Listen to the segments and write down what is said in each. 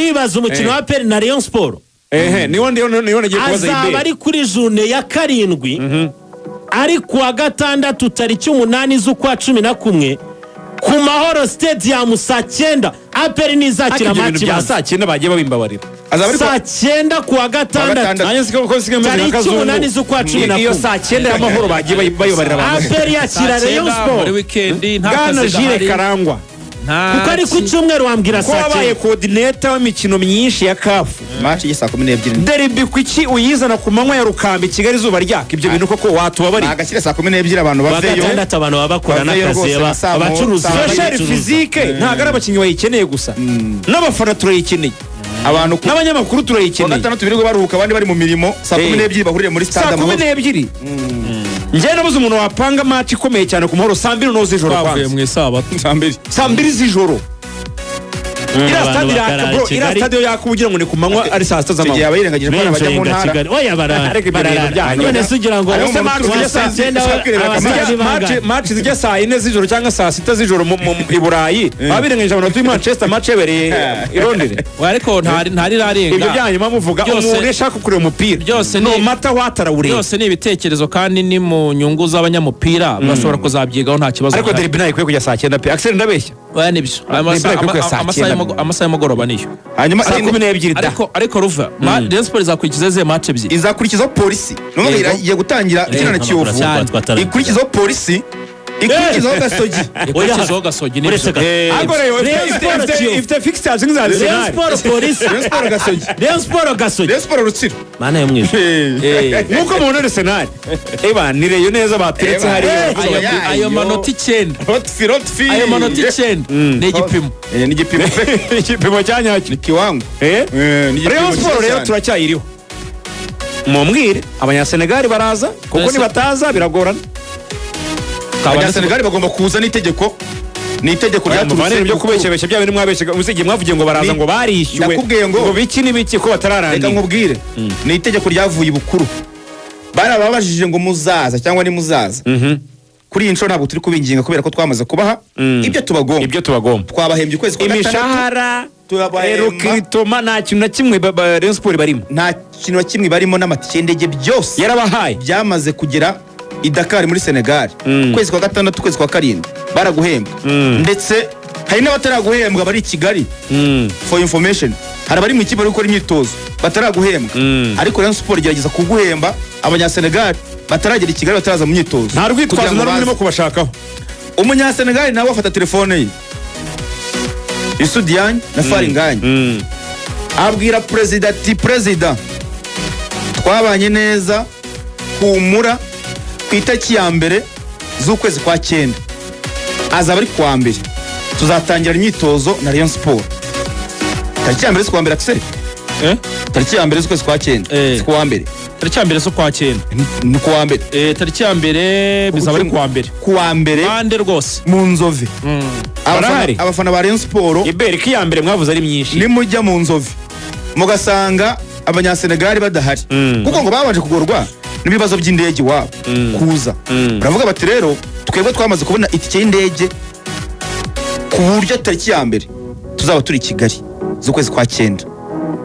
Uribaza umukino wa APR na Rayon Sport Ehe, niwo nagiye kubaza. Azaba Iberi. ari kuri journée ya 7, ari kuwa gatandatu tariki 8 z'ukwa 11 ku Mahoro Stadium saa 9. APR nizakira Ariko ibyo bintu match bya ibanza. saa 9 bagiye babimbabarira. Azaba ari Saa 9 kuwa gatandatu. Gatandatu. Nanjye siko ko sigaye meze nka Tariki Kazungu. 8 z'ukwa cumi na Iyo kumwe. saa 9 y'amahoro bagiye bayibarira abantu. APR yakira Saa Rayon 9 Sport. muri wikendi, nta Bwana kazi Jire gahari. Karangwa, Nta Kuko ari ku cyumweru wambwira ko saa wabaye 9. coordinator w'imikino myinshi ya CAF, Match ye saa 12. Derby kuki uyizana ku manywa ya rukamba i Kigali izuba ryaka? Ibyo bintu koko watubabariye? Agashyira saa 12 abantu Kuwa baveyo. gatandatu abantu baba bakora Baveyo n'akazi, rwose nka saa abacuruzi saa baba Fresheri bacuruza. physique ntabwo ari abakinnyi bayikeneye gusa, n'abafana turayikeneye, Abantu ku n'abanyamakuru kuwa turayikeneye. gatandatu birirwa baruhuka, abandi bari mu mirimo, saa 12 bahurire muri Saa stade kumi Amahoro. n'ebyiri, njyewe nabuze umuntu wapanga match ikomeye cyane ku Mahoro saa 2 n'uzo z'ijoro. Twavuye Kwanza mu isabato. Saa 2. Saa 2 z'ijoro iriya Abantu stade iraka. bakarara Bro, i iriya Kigali. stade yo yaka ugira ngo ni ku manywa, ari saa 6 Icyo gihe z'amanywa. aba yirengagije ko abantu bajya mu Benjoyinga ntara. Kigali, oya, Ariko ibyo bintu bararara. byanyu. None se ugira ngo Harimo ese umuntu kuwa uturuka saa 9 ushaka kwirebera abasitari akamaro. bangahe? Match zijya saa 4 z'ijoro cyangwa saa 6 z'ijoro i Burayi baba birengagije abantu batuye i Manchester, match yabereye i Londres. Oya, ariko ntari rarenga. Ibyo byanyuma muvuga umuntu iyo ashaka kureba umupira, Byose no matter what, arawureba. Byose ni ibitekerezo kandi ni mu nyungu z'abanyamupira, bashobora kuzabyigaho, nta kibazo Ariko gihari. derby ntayo ikwiye kujya saa 9 pe. Axel, ndabeshya? Oya, nibyo. Derby ikwiye kujya saa 9. Amasaha y'umugoroba niyo. Hanyuma Saa 12 da. Ariko ruva Rayon Sport izakurikiza izihe match ebyiri? Izakurikizaho Polisi. None igiye gutangira ikina na Kiyovu, ikurikizaho Polisi, ikurikizaho Gasogi. Ikurikizaho Gasogi, nibyo. Uretse gato. Ariko rero Rayon Sport, Kiyovu. ifite fixtures nk'iza Rayon Arsenal. Sport, Polisi. Rayon Sport, Gasogi. Rayon Sport, Gasogi. Rayon Sport, Rutsiro. Mana yo mu ijuru! Nk'uko mubona Arsenal eba ni Rayon neza bateretse Eba. hariya. Ayo manota 9, Rotfi, rotfi. ayo manota 9 ni igipimo. Ni igipimo pe. Igipimo cya nyacyo. Ni kiwango. Ni igipimo Rayon Sport cyiza rero cyane. turacyayiriho. Mumbwire, Abanyasenegali baraza kuko nibataza biragorana. Abanyasenegali bagomba kuza n'itegeko, ni itegeko Muvane ryaturutse ibintu byo kubeshyabeshya bya bintu mwabeshyaga uzi igihe mwavugiye ngo baraza, ngo barishyuwe, Ndakubwiye ngo biki n'ibiki ko Reka batararangira. nkubwire, ni itegeko ryavuye ibukuru. Barababajije ngo muzaza cyangwa nimuzaza. Kuri iyi nshuro ntabwo turi kubinginga kubera ko twamaze kubaha ibyo tubagomba. Ibyo tubagomba. Twabahembye ukwezi kwa gatandatu. Imishahara, Turabahemba. recrutement, nta kintu na kimwe Rayon Sport barimo. Nta kintu na kimwe barimo, n'amatike y'indege byose Yarabahaye. byamaze kugera i Dakar muri Senegal. Ukwezi kwa gatandatu, ukwezi kwa karindwi baraguhembwa. Ndetse hari n'abataraguhembwa bari i Kigali. For information, hari abari mu ikipe bari gukora imyitozo bataraguhembwa. Ariko Rayon Sport igerageza kuguhemba Abanyasenegal bataragera i Kigali, bataraza mu myitozo. Nta rwitwazo Kugira ngo na rumwe baze. urimo kubashakaho. Umunyasenegali nawe afata telefone ye, Isudiyani na Faringanya, abwira perezida ati: "Perezida, twabanye neza, humura, ku itariki ya 1 z'ukwezi kwa cyenda, azaba ari kuwa mbere, tuzatangira imyitozo na Rayon Sport." Tariki ya 1 z'ukwa mbere, Axel? Eh? Tariki ya 1 z'ukwezi kwa cyenda. Si kuwa mbere? Tariki ya 1 z'ukwa cyenda. Ni kuwa mbere. Tariki ya 1 bizaba ari kuwa mbere. Kuwa mbere. Bande rwose. Mu Nzove. Barahari. Abafana ba Rayon Sport, Iberi ko iya mbere mwavuze ari myinshi. nimujya mu Nzove mugasanga Abanyasenegali badahari, kuko ngo babanje kugorwa n'ibibazo by'indege iwabo kuza, baravuga bati: "Rero twebwe twamaze kubona itike y'indege ku buryo tariki ya 1 tuzaba turi i Kigali z'ukwezi kwa cyenda,"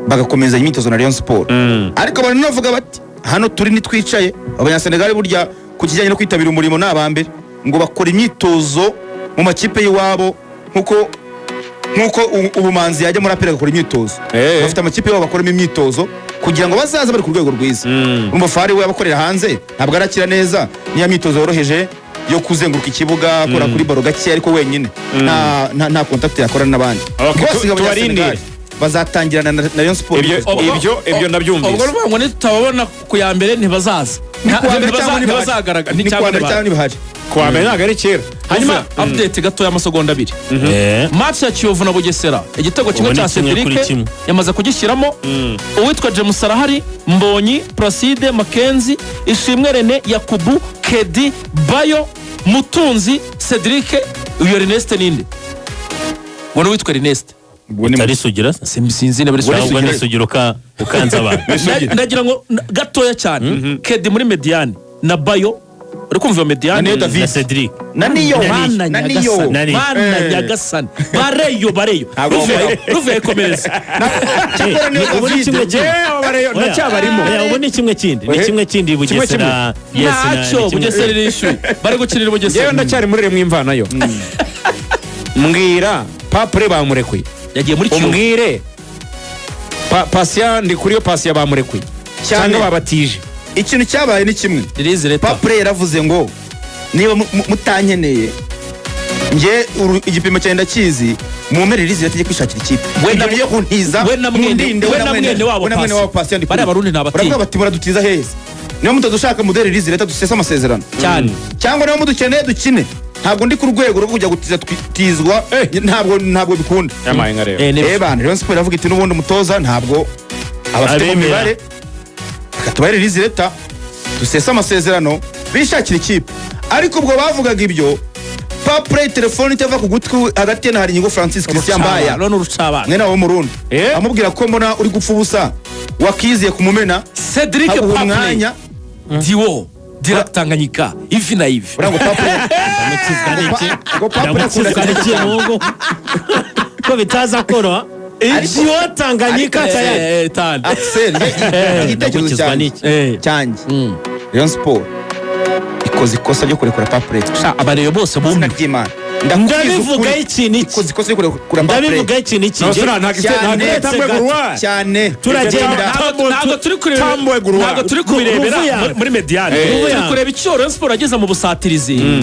bagakomeza imyitozo na Rayon Sport. Ariko abantu bavuga bati: "Hano turi ntitwicaye." Abanyasenegali burya ku kijyanye no kwitabira umurimo ni abambere. Ngo bakora imyitozo mu makipe y'iwabo nk'uko ubumanzi yajya muri APR agakora imyitozo. Bafite amakipe yabo bakoramo imyitozo kugira ngo bazaze bari ku rwego rwiza. Umva, Fari we abakorera hanze ntabwo arakira neza, niya myitozo yoroheje yo kuzenguruka ikibuga, akora kuri ballon gake ariko wenyine, nta contact yakorana n'abandi. Okay, Rwose ngo tubarindire. Abanyasenegali bazatangirana na Rayon Sport. Ibyo ndabyumvise. Ubwo ruvuga ngo nitutababona ku ya mbere ntibazaza. Ni kuwa mbere cyangwa ntibahari. Ntibazagaragara. Ni kuwa mbere cyangwa ntibahari. Kuwa mbere ntabwo ari kera. Hanyuma Hanyuma update gato y'amasegonda 2. Match ya Kiyovu na Bugesera, igitego kimwe Ubu ni cya kimwe kuri Cedric kimwe. yamaze kugishyiramo. Uwitwa James arahari, Mbonyi Placide, Makenzi, Ishimwe Rene, Yakubu, Kedi, Bayo, Mutunzi, Cedric. Uyu Ernest ninde? Ngo ni uwitwa Ernest. Ubwo ni Utari Sugira se? Sinzi niba ari Cyangwa Sugira. ni Sugira ukanze abantu. Ndagira ngo gatoya cyane, Kedi muri médiane na Bayo. Uri kumva iyo médiane? Na niyo David. Na Cedric. Na niyo. Mana Na niyo. nyagasani. Na niyo. Mana Eh. nyagasani, bareyo, bareyo. Ntabwo Ruvuye, komereza. Cyakora niyo Ubu ni David. kimwe kindi. Yewe, abareyo Oya. ndacyabarimo. Oya, ubu ni kimwe kindi, ni Eh. kimwe kindi. Bugesera, yes, Ntacyo. ni kimwe. Bugesera irishyuye, bari gukinira i Bugesera. Yewe, ndacyari muri remwe imvanayo. Mbwira, Papure bamurekuye. Yagiye muri Kiyovu. Umbwire Pasiya, ndi kuri yo Pasiya bamurekuye Cyane. cyangwa babatije? Ikintu cyabaye ni kimwe. Ririzi leta. Papure yaravuze ngo niba mutankeneye, njye igipimo cyanjye ndakizi, mumpe release letter kwishakira ikipe. We na- Ibyo byo kuntiza, we na mwene- mundinde. we na mwene wabo We na mwene Pasi. wabo Pasi yandi. Bariya Barundi ni abatinya. Baravuga bati muradutiza heza, niba mutadushaka muduhe release letter dusese amasezerano, Cyane. cyangwa niba mudukeneye dukine. Ntabwo ndi ku rwego rwo kujya gutiza twitizwa, ntabwo bikunda. Yamaye nka rero. Nibyo. Eh bana, Rayon Sport iravuga iti n'ubundi umutoza ntabwo abafite mu Abemera. mibare, reka tubahe release letter dusese amasezerano bishakira ikipe. Ariko ubwo bavugaga ibyo, Papure telefone itava ku gutwi hagati ye na Haringingo Francis Christian Mbaya, None urucabana. mwene wabo w'Umurundi, amubwira ko mbona uri gupfa ubusa, wakiziye kumumena Cedric haguha Papley umwanya. Diwo Dirac Tanganyika ivi na ivi. Buriya ngo Papure Ndamukizwa n'iki? ngo Papure Ndamukizwa akunda n'iki, muhungu, ko bitaza koroha? Diwo Tanganyika tayari. Tani. Axel, igitekerezo Ndamukizwa cyanjye n'iki? Cyanjye, Rayon Sport ikoze ikosa ryo kurekura Papure. Sha, abareyo bose Izina bumwe. ry'Imana, ndakubwiza Ndabivugaho ukuri, ikintu iki? ikoze ikosa ryo kurekura Papure. Ndabivugaho ikintu iki? Cyane. Tambwe Guruwa. Cyane. Turagenda. Ntabwo turi kureba, Tambwe Guruwa. ntabwo turi kubirebera Ruvuyanga. muri médiane. Ruvuyanga. Turi kureba icyo Rayon Sport ageze mu busatirizi,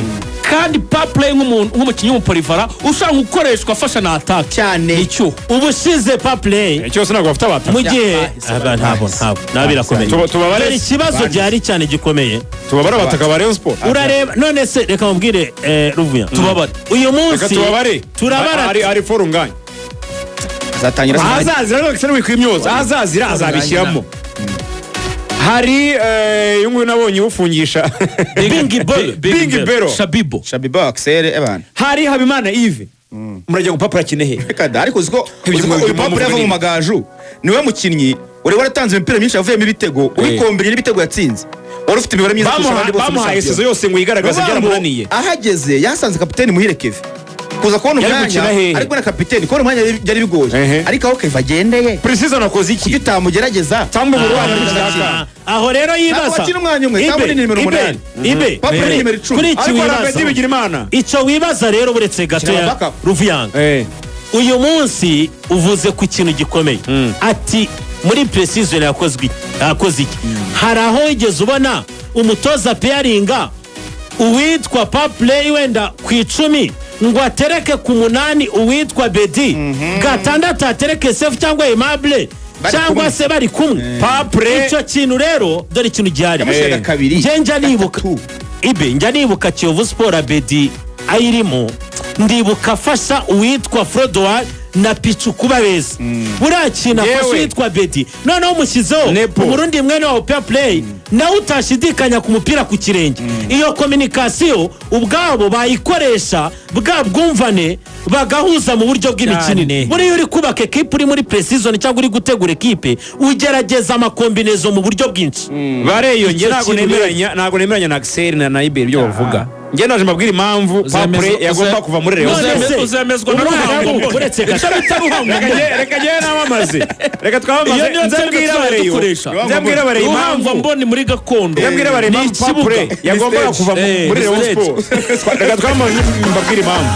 kandi Papley nk'umuntu, nk'umukinnyi w'umupolyvalent ushobora gukoreshwa afasha na attaque. Cyane. Ni icyuho. Ubushize Papley Cyose ntabwo bafite abataka. mu gihe aba ntabwo nabo birakomeye. Tubabare. Dore ikibazo gihari cyane gikomeye. Tubabare abataka ba Rayon Sport. Urareba none se, reka mubwire, Ruvuya, Tubabare. Uyu Reka munsi tubabare. Turabara. Ari forunganye. Azatangira. Ahazazira rero kisana wikwimyoza, ahazazira azabishyiramo. Hari uyu nguyu nabonye ufungisha. Bingi Belo. Bingi Belo. Shabibo. Shabiba Axel ebana. Hari Habimana Yves, murajya gupapura kine he? Reka da, ariko uzi ko Ibyo uzi ko uyu ibyo Papure yava mu muvuga. Magaju, niwe mukinnyi wari waratanze imipira myinshi yavuyemo ibitego, ubikombeye n'ibitego yatsinze, wari ufite imibare myiza kurusha abandi bose muri Bamuhaye shampiyona. saison yose ngo yigaragaze, Ruvuga ngo byaramunaniye. Ahageze yasanze kapiteni Muhire Kevin kuza kubona Yari umwanya, gukina hehe? ariko na kapiteni kubona umwanya byari bigoye. Ariko aho Kevin agendeye, Pre-season akoze iki? kuki utamugerageza? Tambwe Guruwa. Ah, aho rero yibaza. Ntabwo akina umwanya umwe, Tambwe ni nimero Ibe, 8. Ibe, Papure ni nimero 10. kuri iki Ariko wibaza, Arabedi bigira Imana. icyo wibaza rero, buretse gatoya, backup. Ruvuyanga, uyu munsi uvuze ku kintu gikomeye, ati muri pre-season yakozwe iki? Yakoze iki? Hari aho wigeze ubona umutoza peyaringa uwitwa Papley wenda ku 10, ngo atereke ku 8 uwitwa Bedi, 6 atereke Sefu cyangwa Aimable, Bari cyangwa kumwe. se bari kumwe? Papure. Icyo kintu rero, dore ikintu gihari. Yamushyiraga kabiri, Njye njya nibuka, gatatu. Ibe, njya nibuka Kiyovu Sport Abedi ayirimo, ndibuka afasha uwitwa Frodoir na Pichu kuba beza. Buriya kintu afasha Yewe. uwitwa Bedi, noneho umushyizeho Nepo. Umurundi mwene wa Play, nawe utashidikanya ku mupira ku kirenge. Iyo communication ubwabo bayikoresha, bwa bwumvane, bagahuza mu buryo bw'imikinire. Cyane. Buriya uri kubaka ekipe, uri muri pre-season cyangwa uri gutegura ekipe, ugerageza amacombinaison mu buryo bwinshi. Bareyo njye Icyo ntabwo kintu nemeranya, ntabwo nemeranya na Axel na Iberi ibyo bavuga. Njye naje mbabwira impamvu Papure yagomba kuva muri Rayon None Sport. se, Uzemezwa na umwana Ruhango. uretse gato. Icyo bita Ruhango. Reka njye namamaze, reka twamamaze. Iyo niyo Nze terme mbwira tuzajya abareyo, dukoresha. nze mbwira abareyo Ruhango impamvu mboni muri gakondo. Nze mbwira abareyo Ni impamvu ikibuga. Papure yagombaga kuva muri Ni Rayon stage. Sport. Reka twamamaze mbabwire impamvu.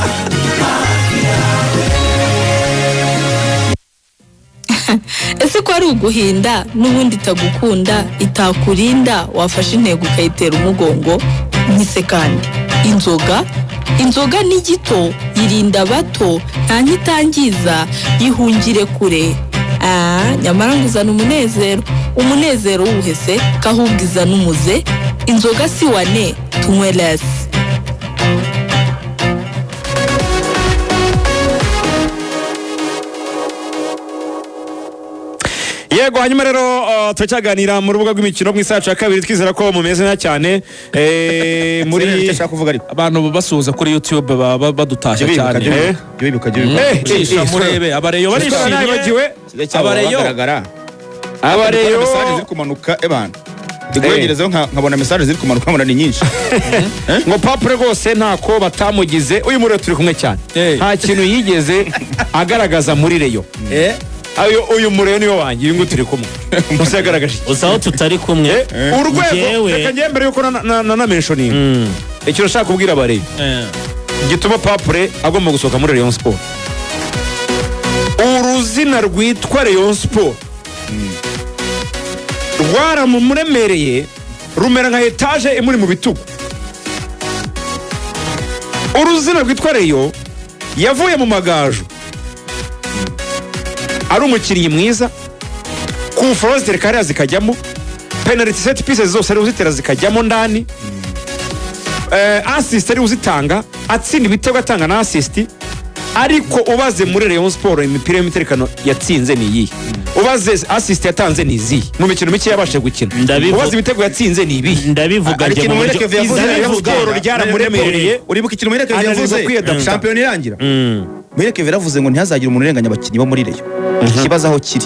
Ese ko ari uguhinda n'ubundi itagukunda, itakurinda, wafashe intego ukayitera umugongo? Ntise kandi inzoga, inzoga ni gito, yirinda abato, nta ntitangiza, yihungire kure. Ah, nyamara ngo uzana umunezero, umunezero w'ubuhese kahubwo izana umuze. Inzoga si wane, tunywe lesi. Yego, hanyuma rero turacyaganira mu rubuga rw'imikino mu isaha yacu ya kabiri. Twizera ko mumeze neza cyane muri Icyo ashaka kuvuga ariko. Abantu basuhuza kuri YouTube baba badutashya Jya wibuka, cyane. jya wibuka, jya wibuka, jya wibuka. Cisha murebe abareyo barishimye. Nabibagiwe. Kijya cyabo Abareyo. bagaragara. Abareyo. Message ziri kumanuka ebana. Ndiguhegerezeho nkabona message ziri kumanuka, nkabona ni nyinshi. Ngo Papure rwose ntako batamugize, uyu muriro turi kumwe cyane. Nta kintu yigeze agaragaza muri Rayon. Ayo, uyu muriro niwe wanjye, uyu nguyu turi kumwe gusa yagaragaje iki? Uzi aho tutari kumwe? Urwego Njyewe- reka njye mbere yuko na mentioning ikintu nshaka kubwira abareyo gituma Papure agomba gusohoka muri Rayon Sport: uruzina rwitwa Rayon Sport rwaramumuremereye, rumera nka etaje imuri mu bitugu. Uruzina rwitwa Rayon, yavuye mu Magaju ari umukinnyi mwiza, ku foro zitereka hariya zikajyamo, penalty, set pieces zose ari uzitera zikajyamo ndani, assist ari uzitanga, atsinda ibitego, atanga na assist. Ariko ubaze muri Rayon Sport, imipira y'imiterekano yatsinze ni iyihe? Ubaze assist yatanze ni izihe mu mikino mike yabashije gukina? Ubaze ibitego yatsinze ni ibihe? Ndabivuga Hari njye ikintu mu buryo Murekezi yavuze. ndabivuga. Sport ryaramuremereye. Uribuka ikintu Murekezi Ananirwa yavuze kwiyadapta. shampiyona irangira? Murekezi yaravuze ngo ntihazagire umuntu urenganya abakinnyi bo muri Rayon. Ikibazo aho kiri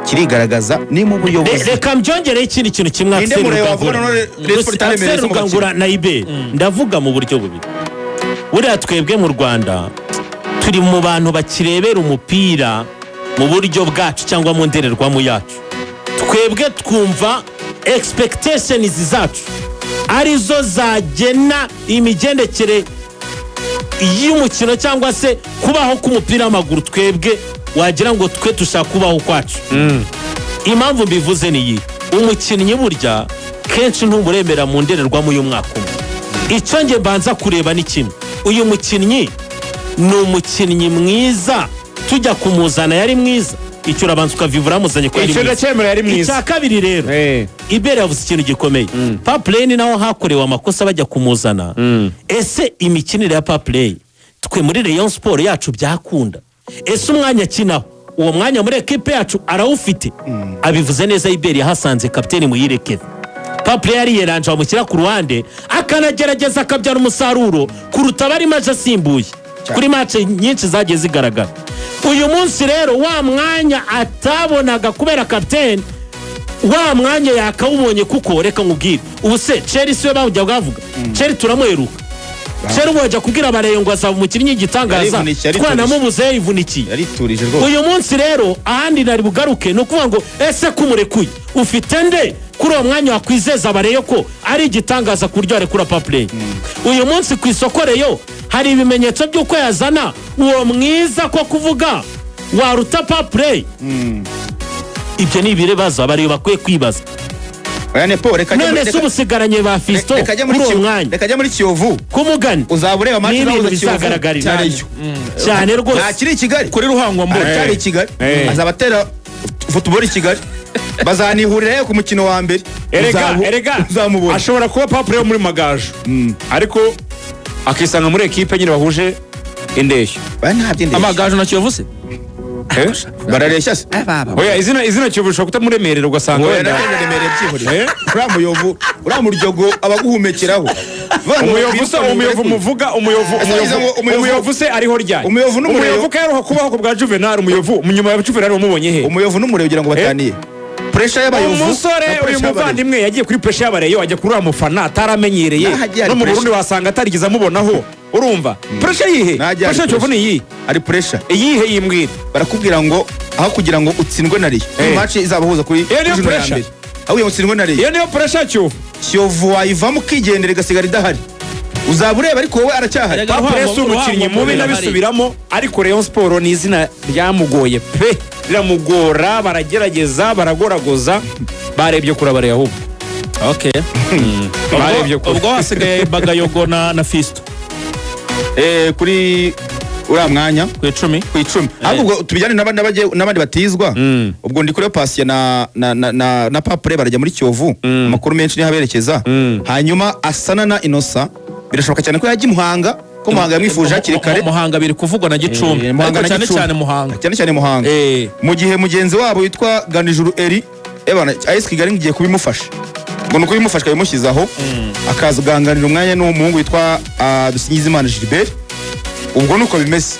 kirigaragaza ni mu buyobozi. Reka mbyongereho ikindi kintu kimwe. Ninde Axel mureba wavuga Rugangura. none Rayon Sport itaremereye Axel se mu Rugangura na Ibe, ndavuga mu buryo bubiri. Buriya twebwe mu Rwanda turi mu bantu bakirebera umupira mu buryo bwacu cyangwa mu ndorerwamo yacu. Twebwe twumva expectations zacu arizo zagena imigendekere y'umukino cyangwa se kubaho k'umupira w'amaguru. Twebwe wagira ngo twe dushaka kubaho kwacu. Impamvu mbivuze ni iyi: umukinnyi burya kenshi ntumuremera mu ndorerwamo y'umwaka umwe. Icyo nge mbanza kureba ni kimwe: uyu mukinnyi ni umukinnyi mwiza, tujya kumuzana yari mwiza? Icyo urabanza ukavivura amuzanye ko yari Icyo mwiza. ndacyemera, yari mwiza. Icya kabiri rero, Ibere yavuze ikintu gikomeye. Papurey naho hakorewe amakosa bajya kumuzana. Ese imikinire ya Papurey twe muri Rayon Sport yacu byakunda? Ese umwanya akinaho, uwo mwanya muri ekipe yacu arawufite? Abivuze neza Iberi, yahasanze kapiteni Muyirekezi. Papurey yariyeranje, bamushyira ku ruhande, akanagerageza akabyara umusaruro kuruta abarimo aje asimbuye kuri match nyinshi zagiye zigaragara. Uyu munsi rero wa mwanya atabonaga kubera kapiteni, wa mwanya yakawubonye. Kuko reka nkubwire, ubu se Chelsea we bajya bwavuga Chelsea turamuheruka? Chelsea ubu wajya kubwira abareyo ngo azaba umukinnyi w'igitangaza? Yarivunikiye, yariturije. Twanamubuze, yayivunikiye. Yariturije rwose. Uyu munsi rero ahandi nari bugaruke ni ukuvuga ngo ese kumurekuye ufite nde kuri uwo mwanya wakwizeza abareyo ko ari igitangaza ku buryo warekura Papureyi? Uyu munsi ku isoko Rayon hari ibimenyetso by'uko yazana uwo mwiza ko kuvuga waruta Papureyi? Ibyo ni ibibazo abareyo bakwiye kwibaza. Oya Nepo, reka ajye None muri- se ubusigaranye ba Fiston reka ajye muri kuri uwo Kiyovu. mwanya? Reka ajye muri Kiyovu, Kumugani uzaba ureba match ni ibintu izahuza Kiyovu bizagaragarira na Rayon. cyane rwose. Ntakiri i Kigali. Kuri Ruhango mbona. Aracyari i Kigali. Eh. Azaba atera football i Kigali, bazanihurirayo ku mukino wa mbere. Erega erega Uzamubona. ashobora kuba Papure yo muri Magaju, ariko akisanga muri ekipe nyine bahuje indeshyo. Oya, nta by'indeshyo. Amagaju na Kiyovu se? Eh? Barareshya se? Oya, izina Kiyovu rishobora kutamuremerera, ugasanga Oya, wenda nabyo remereye, byihorere. Eh? Uriya muyovu, uriya muryogo abaguhumekeraho. Umuyovu se, umuyovu muvuga, umuyovu Ese wagize ngo umuyovu umuyovu se ariho ryari? Umuyovu n'umureyo. Umuyovu kaheruka kubaho ku bwa Juvenal. Umuyovu nyuma ya Juvenal wamubonye he? Umuyovu n'umureyo ugira ngo bataniye? Pressure y'abayovu Umusore na uyu pressure y'abareyo. muvandimwe yagiye kuri pressure y'abareyo, ajya kuri uriya mufana ataramenyereye. N'ahagiye hari No mu pressure. Burundi wasanga atarigeze amubonaho. Urumva pressure yihe? N'ahagiye hari Pressure Kiyovu ni iyihe? Hari pressure. Iyihe? Yimbwira. Barakubwira ngo aho kugira ngo utsindwe na Rayon, Eh. match izabahuza kuri Iyo niyo kuri journée ya pressure. mbere, aho kugira ngo utsindwe na Rayon, Iyo niyo pressure ya Kiyovu. Kiyovu wayivamo ukigendera, igasigara idahari, uzaba ureba, ariko wowe aracyahari. Erega Papure si umukinnyi Ruhango mubi, mbona. ndabisubiramo, ariko Rayon Sport ni izina ryamugoye pe, riramugora. Baragerageza, baragoragoza, barebye kure abareye ahubwo. Okay. Barebye kure. Ubwo hasigaye Bagayogo na Fisto. Kuri uriya mwanya. Ku 10. Ku 10. Ahubwo ubwo tubijyane n'abandi batizwa. Ubwo ndi kuri Pasiya na Papure barajya muri Kiyovu, amakuru menshi niho aberekeza. Hanyuma Asana na Inosa birashoboka cyane ko yajya i Muhanga, ko Muhanga yamwifuje hakiri kare. Muhanga biri kuvugwa na Gicumbi. Muhanga ariko na cyane Gicumbi. cyane Muhanga. Cyane cyane Muhanga. Mu gihe mugenzi wabo witwa Ganijuru Eri ebana AS Kigali ngiye kubimufasha, ngo ni ukubimufasha ikabimushyize aho, akaza uganganira umwanya n'uwo muhungu witwa Dusingizimana Gilbert. Ubwo nuko bimeze.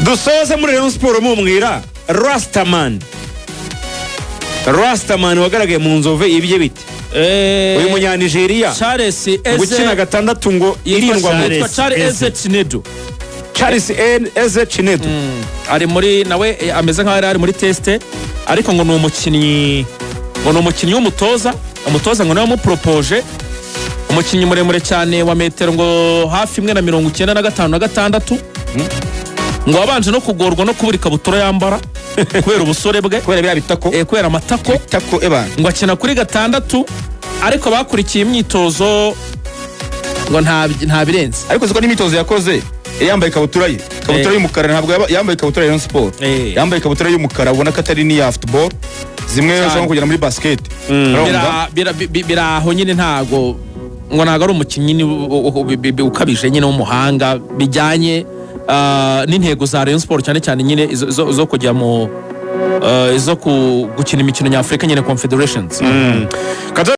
Dusoze muri Rayon Sport mumwira Rastaman, Rastaman wagaragaye mu Nzove, ibye bite? Uyu Munyanigeriya Charles gukina Eze gatandatu ngo irindwa mu Charles yitwa Charles Eze. Eze Chinedu. Charles N Eze Chinedu. Ari muri nawe, ameze nkaho yari ari muri test, ariko ngo ni umukinnyi w'umutoza. Umutoza ngo niwe wamuporopoje. Umukinnyi muremure cyane wa metero ngo hafi 1.95 na 6, ngo wabanje no kugorwa no kubura ikabutura yambara kubera ubusore bwe. Kubera biriya bitako. Kubera amatako. Bitako ebana. Ngo akina kuri gatandatu, ariko bakurikiye imyitozo ngo nta birenze. Ariko siko n'imyitozo yakoze yari yambaye ikabutura ye, ikabutura y'umukara. Ntabwo yambaye ikabutura ya Rayon Sport. Yambaye ikabutura y'umukara, ubona ko atari n'iya football, zimwe ushobora kugera muri basket. Urumva? Biraho nyine, ntago ngo ntago ari umukinnyi ukabije nyine w'umuhanga bijyanye n'intego za Rayon Sport, cyane cyane nyine izo kujya mu izo gukina imikino nyafurika nyine, Confederations. Kaza.